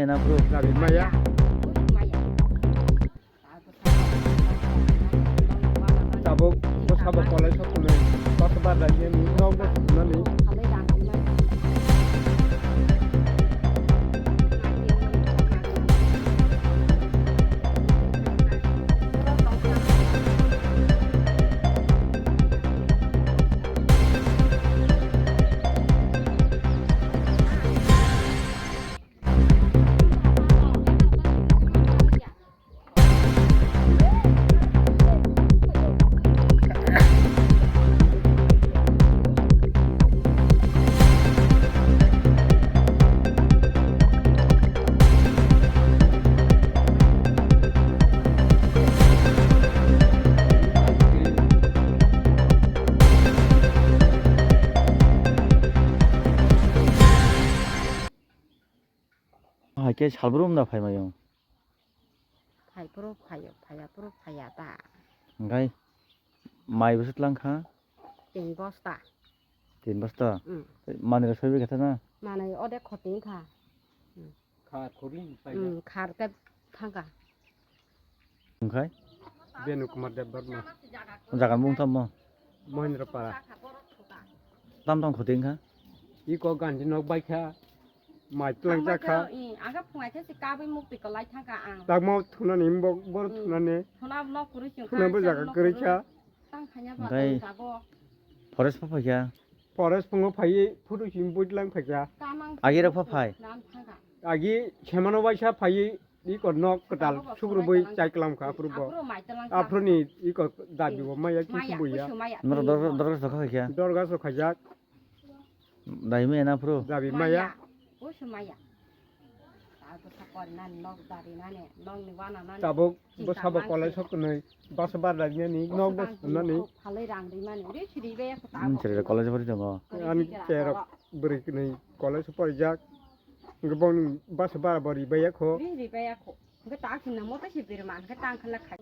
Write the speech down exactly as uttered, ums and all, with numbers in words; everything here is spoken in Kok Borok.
Ena bro. Dabi maya. Tabuk bwsabo college o kunui bus bar bai khe nok bus thumnani. Hai khe salbrum da phai maiyung. Phai phuru phaiyo, phaiya phuru phaiya ta. Hingkhai mai bwswk tlang kha? Tin bosta. Tin bosta? Mm. Manwi rok soi bai kha na? Manwi odek khoti wngkha. Mm. Khar khori pai. Mm, khar khe thangkha. Hingkhai? Benu Kumar Debbarma. Jaga ni mung tamo? Mohendrapara. Tam tam khoti wngkha? Iko ganti nok bai kha. Mai tlang jak kha. Aga phungai khe se kabui mukti kwlai thangkha ang. Tamo thunani bo, bor thunani. Thuna bo jaga kwrwi kha. Tang thanya ba tei jago. Forest pho phaikha. Forest phungo phaiwi photo simi bui tlang phaikha. Agi rok pho phai. Agi semano waisa phaiwi iko nok kwtal sukrubui chai klam kha aphuru bo. Aphuru ni iko dabi bo maya kisi buya. Norok dorgas rok kha phaikha. Dorgas rok khaijak. Dai maya na phuru. Dabi maya. Maya. Busu maya. Tabuk bwsabo college o kunui bus bar bai nani nok bus nani. Phalwi rang rimani ri siri be ko tabuk. College bari tongo. Ani cherok bwrwi kunui college o porijak. Gubun bus bar bo ribai ya kho. Ri ribai ya kho. Hwnkhe tak hinna moto si birman khe tang khala khai.